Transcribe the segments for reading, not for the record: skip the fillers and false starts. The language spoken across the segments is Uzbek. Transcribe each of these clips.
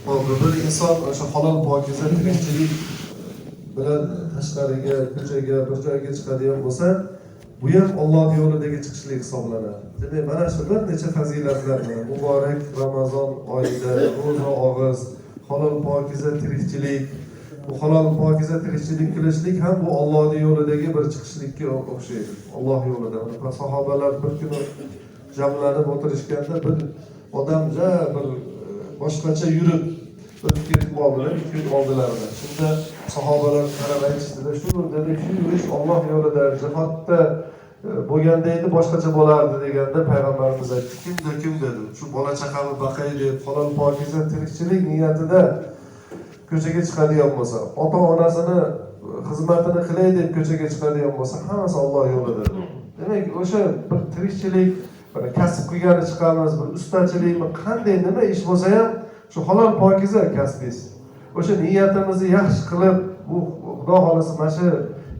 Hop, bir inson o'sha halol, pokiza tirikchilik bilan tashqariga, ko'chaga, bir joyga chiqadigan bo'lsa, bu ham Olloh yo'lidagi chiqishlik hisoblanadi. Demak, mana shu bir necha fazilatlar, mana muborak Ramazon oyida ro'za og'iz, halol, pokiza tirikchilik, bu halol, pokiza tirikchilik qilishlik ham bu Ollohning yo'lidagi bir chiqishlikka o'xshaydi. Olloh yo'lida. Mana sahobalar bir kuni jamlanib o'tirishganda bir odam ja bir boshqacha yurib o'tib ketib qoldilar, ikki kun oldilarida. Shunda sahobalar qarab aytishdida, shu dedi, shu yurish Olloh yo'lida jihodda bo'lganda edi, boshqacha bo'lardi deganda, payg'ambarimiz aytdi: "Kimda kim, – dedi, – shu bola chaqamni baqay deb halol, pokiza tirikchilik niyatida ko'chaga chiqadigan bo'lsa, ota onasini xizmatini qilay deb ko'chaga chiqadigan bo'lsa, hammasi Olloh yo'lida." Demak, o'sha bir tirikchilik, bir kasb qilgani chiqamiz, bir ustachilikmi, qanday nima ish bo'lsa ham, shu halol, pokiza kasbingiz, o'sha niyatimizni yaxshi qilib, bu xudo xohlasa mana shu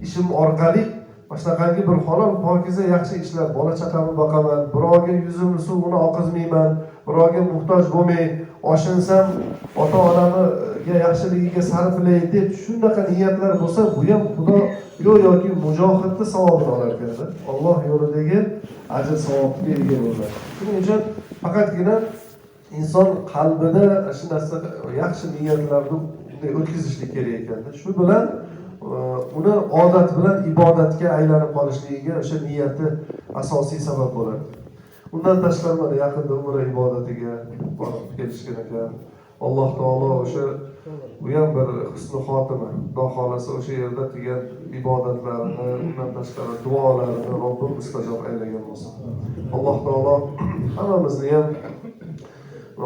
ishim orqali mana shunaqangi bir halol, pokiza yaxshi ishlar, bola chaqamni boqaman, birovga yuzimni suvini oqizmayman, birovga muhtoj bo'lmay, oshinsam ota onamga yaxshiligiga sarflay deb shunaqa niyatlar bo'lsa, bu ham xudo yo'q yoki mujohidni savobini olar ekanda, Olloh yo'lidagi ajr savobga ega bo'ladi. Shuning uchun faqatgina inson qalbida shu narsa, yaxshi niyatlarni bunday o'tkazishlik kerak ekanda. Shu bilan uni odat bilan ibodatga aylanib qolishligiga o'sha niyati asosiy sabab bo'ladi. Undan tashqari, mana yaqinda umra ibodatiga borib kelishgan ekan. Alloh taolo o'sha, bu ham bir husni xotima, xudo xohlasa o'sha yerda qilgan ibodatlarini, undan tashqari duolarini Robbim mustajob aylagan bo'lsin. Alloh taolo hammamizni ham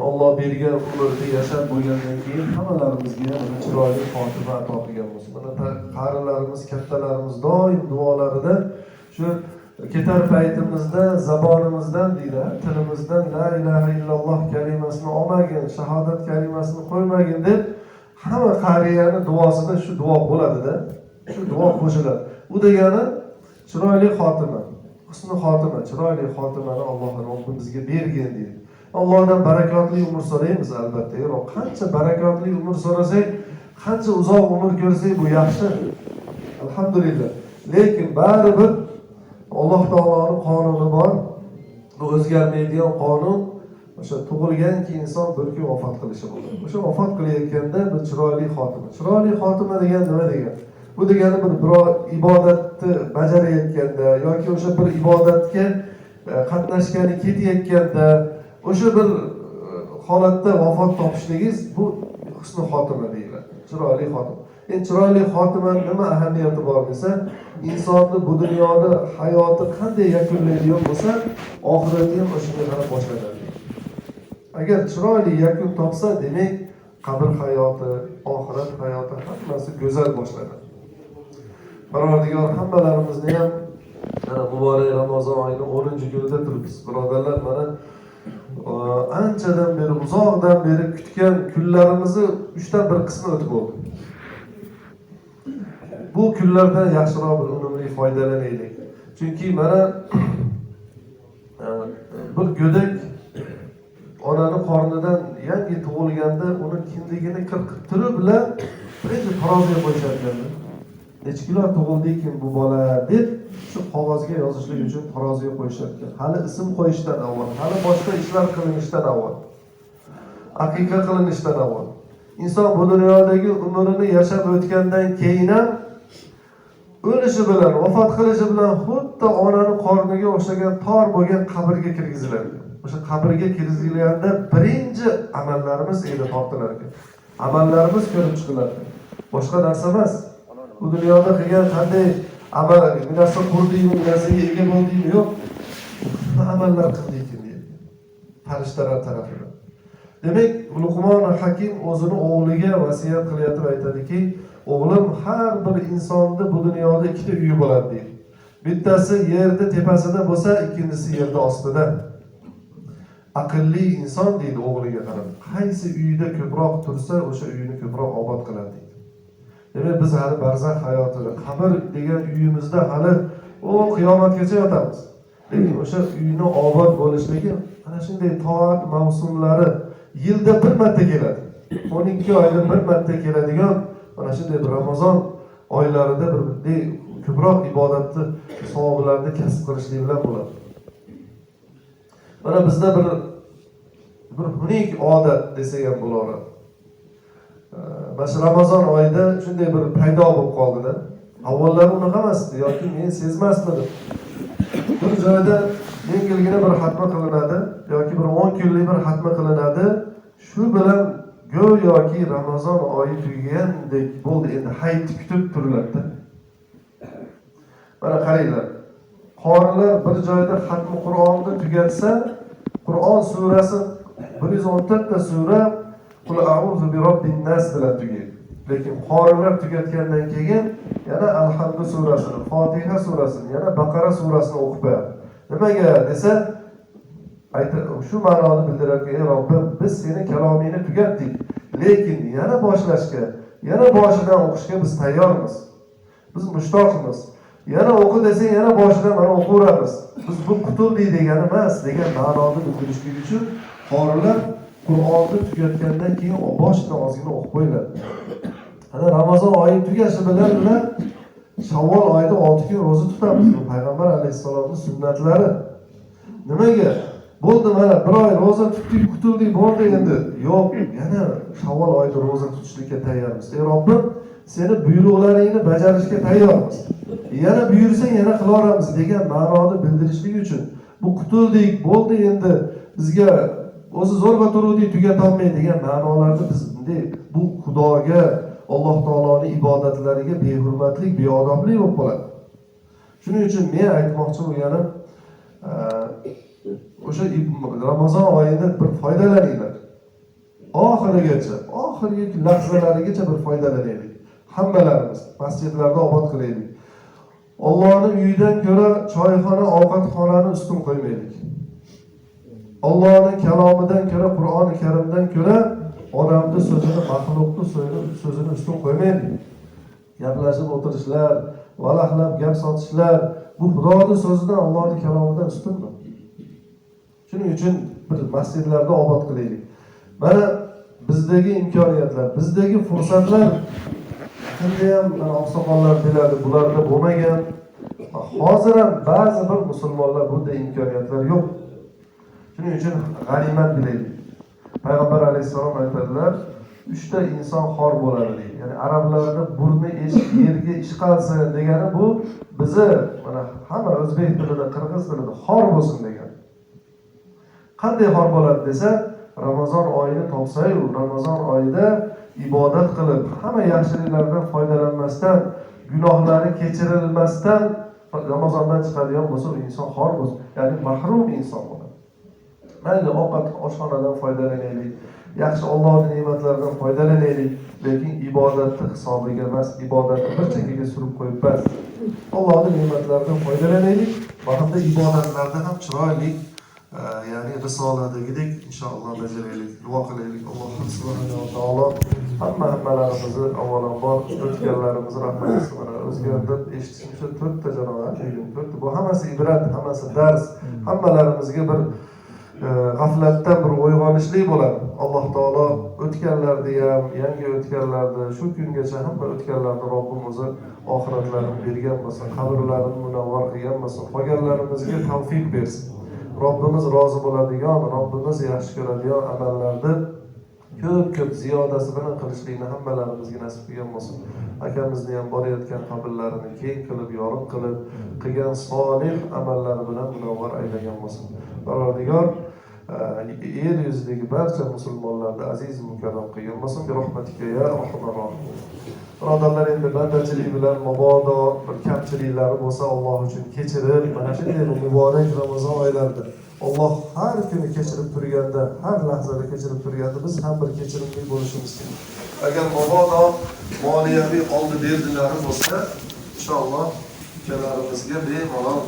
Olloh bergan umrda yashab bo'lgandan keyin hammalarimizga ham mana chiroyli xotima ato qilgan bo'lsin. Mana qarilarimiz, kattalarimiz doim duolarida shu ketar paytimizda zabonimizdan deydi, tilimizdan "La ilaha illalloh" kalimasini olmagin, shahodat kalimasini qo'ymagin deb hamma qariyani duosida shu duo bo'ladida, shu duo qo'shiladi. U degani chiroyli xotima, husni xotima, chiroyli xotimani Alloh Robbim bizga bergin deydi. Allohdan barakotli umr so'raymiz albatta. Ey Rob, qancha barakotli umr so'rasak, qancha uzoq umr ko'rsak, bu yaxshi, alhamdulillah. Lekin baribir Alloh taoloni qonuni bor, bu o'zgarmaydigan qonun. O'sha tug'ilganki inson bir kun vafot qilishi bo'ladi. O'sha vafot qilayotganda bir chiroyli xotima. Chiroyli xotima degan nima degan? Bu degani bir biror ibodatni bajarayotganda yoki o'sha bir ibodatga qatnashgani ketayotganda o'sha bir holatda vafot topishligingiz, bu husni xotima deyiladi, chiroyli xotima. Endi chiroyli xotimani nima ahamiyati bor desa, insonni bu dunyoda hayoti qanday yakunlaydigan bo'lsa, oxirati ham o'shanga qarab boshlanadi. Agar chiroyli yakun topsa, demak, qabr hayoti, oxirat hayoti, hammasi go'zal boshlanadi. Parvardigor hammalarimizni ham, mana muborak Ramazon oyini 10-kunida turibmiz, birodarlar. Mana anchadan beri, uzoqdan beri kutgan kunlarimizni uchdan bir qismi o'tib bo'ldi. Bu kunlardan yaxshiroq bir unumli foydalanaylik, chunki mana bir go'dak onani qornidan yangi tug'ilganda uni kindigini qirqib turibla birinchi taroziga qo'yishar ekanda. Necha kilo tug'ildi ekan bu bola deb shu qog'ozga yozishlik uchun taroziga qo'yishar ekan, hali ism qo'yishdan avval, hali boshqa ishlar qilinishidan avval, aqiqa qilinishidan avval. Inson bu dunyodagi umrini yashab o'tgandan keyin ham o'lishi bilan, vafot qilishi bilan xuddi onani qorniga o'xshagan tor bo'lgan qabrga kirgiziladi. O'sha qabrga kirgizilganda birinchi amallarimiz endi tortilar ekan, amallarimiz ko'rib chiqiladi, boshqa narsa emas. Bu dunyoda qilgan qanday amal, bir narsa qurdingmi, bir narsaga ega bo'ldingmi, yo'q, nima amallar qildiykin deydi farishtalar tarafidan. Demak, Luqmon Hakim o'zini o'g'liga vasiyat qilyapti, aytadiki: "O'g'lim, har bir insonni bu dunyoda ikkita uyi bo'ladi", deydi. "Bittasi yerni tepasida bo'lsa, ikkinchisi yerni ostida. Aqlli inson, – deydi o'g'liga qarab, – qaysi uyda ko'proq tursa, o'sha uyini ko'proq obod qiladi", deydi. Demak, biz hali barzax hayotida, qabr degan uyimizda hali u qiyomatgacha yotamiz. Lekin o'sha uyni obod bo'lishligi mana shunday toat mavsumlari yilda bir marta keladi. 12 oyda bir marta keladigan mana shunday bir Ramazon oylarida bir bunday ko'proq ibodatni savoblarni kasb qilishlik bilan bo'ladi. Mana bizda bir xunuk odat desak ham bo'laveradi. Mana shu Ramazon oyida shunday bir paydo bo'lib qoldida. Avvallari unaqa emasdi yoki men sezmasmidim. Bir joyda yengilgina bir xatma qilinadi yoki bir 10 kunlik bir xatma qilinadi. Shu bilan go'yoki Ramazon oyi tugagandek bo'ldi, endi hayitni kutib turiladi. Mana qaranglar, qorilar bir joyda xatmi Qur'onni tugatsa, Qur'on surasi 114 ta sura Qul a'uzu bi robbin nas bilan tugaydi. Lekin qorilar tugatgandan keyin yana Alhamdu surasini, Fotiha surasini, yana Baqara surasini o'qib qo'yadi. Nimaga desa, shu ma'noni bildiradiki, ey Robbim, biz seni kalomingni tugatdik, lekin yana boshlashga, yana boshidan o'qishga biz tayyormiz. Biz mushtoqmiz. Yana o'qi desang, yana boshidan mana o'qiveramiz. Biz bu qutuldik degani emas degan ma'noni bildirishlik uchun qorilar Qur'onni tugatgandan keyin boshidan ozgina o'qib qo'yiladi. Ana Ramazon oyi tugashi bilan Shavvol oyida 6 kun ro'za tutamiz. Bu payg'ambar alayhissalomning sunnatlari. Nimaga? Bo'ldi, mana bir oy ro'za tutdik, qutuldik, bo'ldi endi. Yo'q, yana Shavvol oyida ro'za tutishlikka tayyormiz. Ey Robbim, seni buyruqlaringni bajarishga tayyormiz. Yana buyursang yana qilaveramiz degan ma'noni bildirishlik uchun bu qutuldik, bo'ldi endi bizga o'zi zo'rg'a turuvdik, tugatolmay degan ma'nolarni biz bunday bu Xudoga, Alloh taoloning ibodatlariga behurmatlik, beodoblik bo'lib qoladi. Shuning uchun men aytmoqchi bo'lganim, o'sha Ramazon oyida bir foydalaninglar. Oxirigacha, oxirgi lahzalarigacha bir foydalanaylik. Hammalarimiz masjidlarda obod qilaylik. Allohning uyidan ko'ra choyxona, ovqatxonani ustun qo'ymaylik. Allohning kalomidan ko'ra, Qur'oni Karimdan ko'ra odamning so'zini, maxluqning so'zini ustun qo'ymaylik. Gaplashib o'tirishlar, valaqlab gap sotishlar bu Xudoning so'zidan, Allohning kalomidan ustunmi? Shuning uchun bir masjidlarda obod qilaylik. Mana bizdagi imkoniyatlar, bizdagi fursatlar qanday ham mana oqsoqollar biladi, bularda bo'lmagan. Hozir ham ba'zi bir musulmonlar bunday imkoniyatlar yo'q. Shuning uchun g'animat bilaylik. Payg'ambar alayhissalom aytadilar, 3 ta inson xor bo'ladi deydi. Ya'ni arablarda burni eshik yerga ishqalsin degani bu bizni mana hamma o'zbek tilida, qirg'iz tilida xor bo'lsin degani. Qanday xor bo'ladi desa, Ramazon oyini topsa-yu, Ramazon oyida ibodat qilib, hamma yaxshiliklardan foydalanmasdan, gunohlari kechirilmasdan Ramazondan chiqadigan bo'lsa, u inson xor bo'lsin, ya'ni mahrum inson bo'ladi. Mayli ovqat oshxonadan foydalanaylik, yaxshi Allohning ne'matlaridan foydalanaylik, lekin ibodatni hisobiga emas, ibodatni bir chekkaga surib qo'yib emas. Allohning ne'matlaridan foydalanaylik va hamda ibodatlarda ham chiroyli, ya'ni risoladagidek inshaalloh bajaraylik, duo qilaylik. Alloh subhanahu va taolo hammalarimizni avvalambor o'tganlarimizni rahmat qilsin. Mana o'zgardi eshitishimcha 4 ta janoza bugun 4 ta. Bu hammasi ibrat, hammasi dars, hammalarimizga bir g'aflatdan bir uyg'onishlik bo'ladi. Alloh taolo o'tganlarni ham, yangi o'tganlarni, shu kungacha hamma o'tganlarni Robbim o'zi oxiratlarini bergan bo'lsin, qabrlarini munavvar qilgan bo'lsin, qolganlarimizga tavfiq bersin. Robbimiz rozi bo'ladigan, Robbimiz yaxshi ko'radigan amallarni ko'p-ko'p ziyodasi bilan qilishlikni hammalarimizga nasib qilgan bo'lsin. Akamizni ham borayotgan qabrlarini keng qilib, yorug' qilib, qilgan solih amallari bilan munavvar aylagan bo'lsin. Parvardigor yer yuzidagi barcha musulmonlarni aziz mukarram qilgan bo'lsin. Bi rahmatika ya arhamar rohimin. Birodarlar, endi bandachilik bilan mabodo bir kamchiliklari bo'lsa Alloh uchun kechirib, mana shunday muborak Ramazon oylarida Alloh har kuni kechirib turganda, har lahzada kechirib turganda biz ham bir kechirimli bo'lishimiz kerak. Agar mabodo moliyaviy oldi berdilari bo'lsa, inshaalloh ukalarimizga bemalol